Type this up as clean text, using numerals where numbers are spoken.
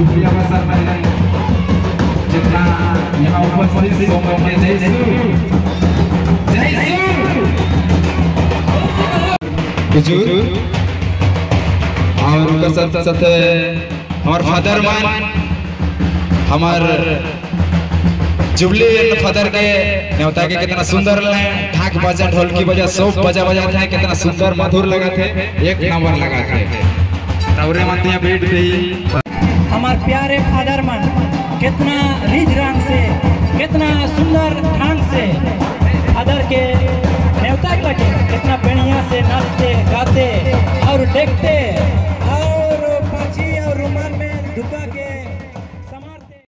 भैया बसर में जितना यहाँ उपस्थित सोमवार के जय जय हुजूर और उनका साथ साथ हमार फादर मान हमार जुबली फादर के न्योता के कितना सुंदर लगे ढाक बजा ढोलकी बजा सब बजा बजा थे कितना सुंदर मधुर लगा थे एक नंबर लगा थे तवरे मत यहाँ बैठ गई। हमार प्यारे फादर मन कितना रिज रंग से कितना सुंदर ढंग से फादर के न्योता लगे कितना बढ़िया से नाचते गाते और देखते